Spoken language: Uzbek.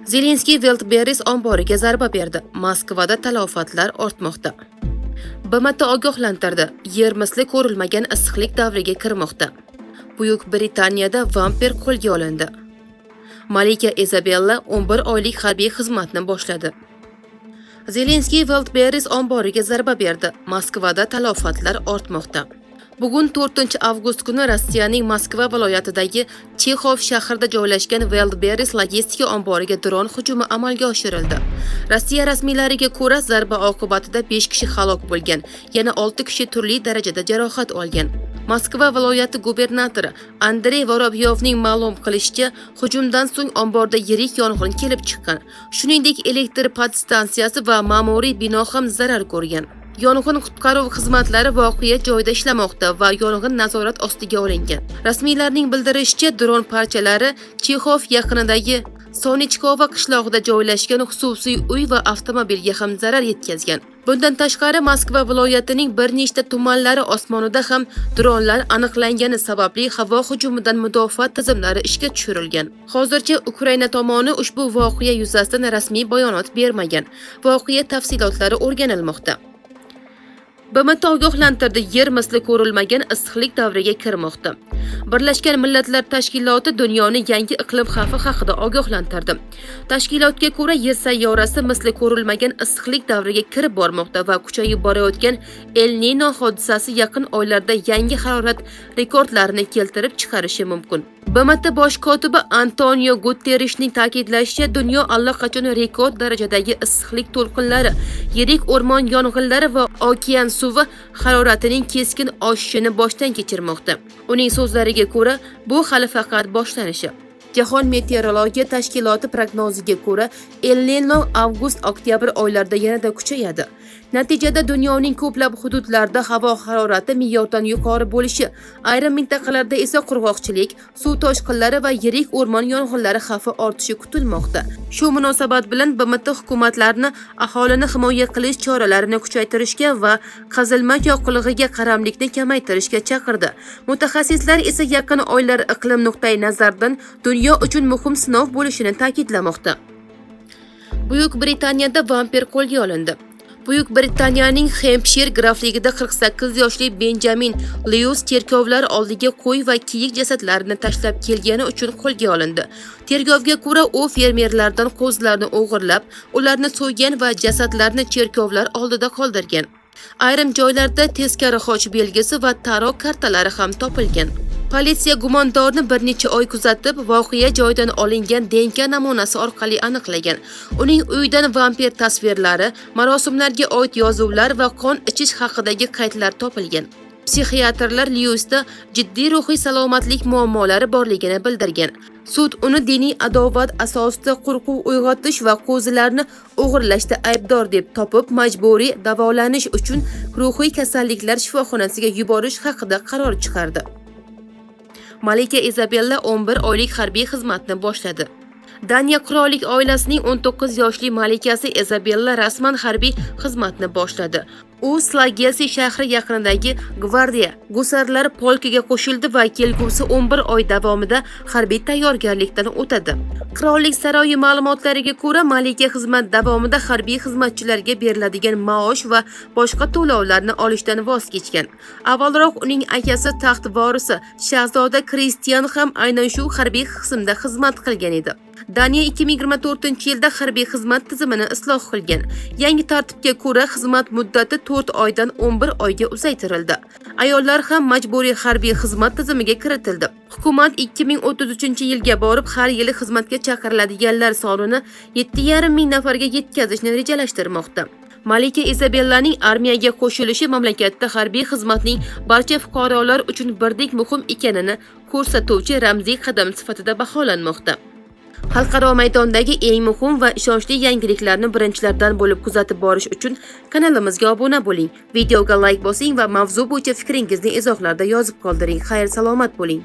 Zelenskiy Wildberries omboriga zarba berdi. Moskvada talofatlar ortmoqda. BMT ogohlantirdi. Yer misli ko'rilmagan issiqlik davriga kirmoqda. Buyuk Britaniyada vampir qo'lga olindi. Malika Izabella 11 oylik harbiy xizmatni boshladi. Zelenskiy Wildberries omboriga zarba berdi. Moskvada talofatlar ortmoqda. Bugun 4-avgust kuni Rossiyaning Moskva viloyatidagi Chexov shahrida joylashgan Wildberries logistika omboriga dron hujumi amalga oshirildi. Rossiya rasmiylariga ko'ra, zarba oqibatida 5 kishi halok bo'lgan, yana 6 kishi turli darajada jarohat olgan. Moskva viloyati gubernatori Andrey Vorobyovning ma'lum qilishicha, hujumdan so'ng omborda yirik yong'in kelib chiqqan. Shuningdek, elektr podstansiyasi va ma'muriy bino ham zarar ko'rgan. Yong'in qutqaruv xizmatlari voqea joyida ishlamoqda va yong'in nazorat ostiga olingan. Rasmiylarning bildirishicha, dron parchalari Chexov yaqinidagi Sonichkova qishlog'ida joylashgan xususiy uy va avtomobilga ham zarar yetkazgan. Bundan tashqari, Moskva viloyatining bir nechta tumanlari osmonida ham dronlar aniqlangani sababli havo hujumidan mudofaa tizimlari ishga tushirilgan. Hozircha Ukraina tomoni ushbu voqea yuzasidan rasmiy bayonot bermagan. Voqea tafsilotlari o'rganilmoqda. BMT ogohlantirdi, yer misli ko'rilmagan issiqlik davriga kirmoqda. Birlashgan Millatlar Tashkiloti dunyoni yangi iqlim xavfi haqida ogohlantirdi. Tashkilotga ko'ra, yer sayyorasi misli ko'rilmagan issiqlik davriga kirib bormoqda va kuchayib borayotgan El Nino hodisasi yaqin oylarda yangi harorat rekordlarini keltirib chiqarishi mumkin. BMT bosh kotibi Antonio Guterrishning ta'kidlashicha, dunyo allaqachon rekord darajadagi issiqlik to'lqinlari, yirik o'rmon yong'inlari va okean suvi haroratining keskin oshishini boshdan kechirmoqda. Uning so'zlariga ko'ra, bu hali faqat boshlanishi. Jahon meteorologiya tashkiloti prognoziga ko'ra, El Nino avgust-oktyabr oylarida yanada kuchayadi. Natijada dunyoning ko'plab hududlarida havo harorati me'yordan yuqori bo'lishi, ayrim mintaqalarda esa qurg'oqchilik, suv toshqinlari va yirik o'rmon yong'inlari xavfi ortishi kutilmoqda. Shu munosabat bilan BMT hukumatlarni aholini himoya qilish choralarini kuchaytirishga va qazilma yoqilg'iga qaramlikni kamaytirishga chaqirdi. Mutaxassislar esa yaqin oylar iqlim nuqtai nazaridan dunyo uchun muhim sinov bo'lishini ta'kidlamoqda. Buyuk Britaniyada vampir qo'lga olindi. Buyuk Britaniyaning Hempshir grafligida 48 yoshli Benjamin Lewis cherkovlar oldiga qo'y va kiyik jasadlarini tashlab kelgani uchun qo'lga olindi. Tergovga ko'ra, u fermerlardan qo'zilarni o'g'irlab, ularni so'ygan va jasadlarni cherkovlar oldida qoldirgan. Ayrim joylarda teskari xoch belgisi va taro kartalari ham topilgan. Politsiya gumondorni bir necha oy kuzatib, voqea joyidan olingan DNK namunasi orqali aniqlagan. Uning uyidan vampir tasvirlari, marosimlarga oid yozuvlar va qon ichish haqidagi qaydlar topilgan. Psixiatrlar Lyuisda jiddiy ruhiy salomatlik muammolari borligini bildirgan. Sud uni diniy adovat asosida qo'rquv uyg'otish va qo'zilarni o'g'irlashda aybdor deb topib, majburiy davolanish uchun ruhiy kasalliklar shifoxonasiga yuborish haqida qaror chiqardi. Malika Izabella 11 oylik harbiy xizmatni boshladi. Daniya qirollik oilasining 19 yoshli malikasi Izabella rasman harbiy xizmatni boshladi. U Slagelse shahri yaqinidagi gvardiya gusarlar polkiga qo'shildi va kelgusi 11 oy davomida harbiy tayyorgarlikdan o'tadi. Qirollik saroyi ma'lumotlariga ko'ra, malika xizmat davomida harbiy xizmatchilarga beriladigan maosh va boshqa to'lovlarni olishdan voz kechgan. Avvalroq uning akasi taxt vorisi shahzoda Kristian ham aynan shu harbiy qismda xizmat qilgan edi. Daniya 2024-yilda harbiy xizmat tizimini isloh qilgan. Yangi tartibga ko'ra, xizmat muddati 4 oydan 11 oyga uzaytirildi. Ayollar ham majburiy harbiy xizmat tizimiga kiritildi. Hukumat 2033-yilga borib har yili xizmatga chaqiriladiganlar sonini 7,5 ming nafarga yetkazishni rejalashtirmoqda. Malika Izabellaning armiyaga qo'shilishi mamlakatda harbiy xizmatning barcha fuqarolar uchun birdek muhim ekanini ko'rsatuvchi ramziy qadam sifatida baholanmoqda. Xalqaro maydondagi eng muhim va ishonchli yangiliklarni birinchilardan bo'lib kuzatib borish uchun kanalimizga obuna bo'ling. Videoga like bosing va mavzu bo'yicha fikringizni izohlarda yozib qoldiring. Xayr, salomat bo'ling.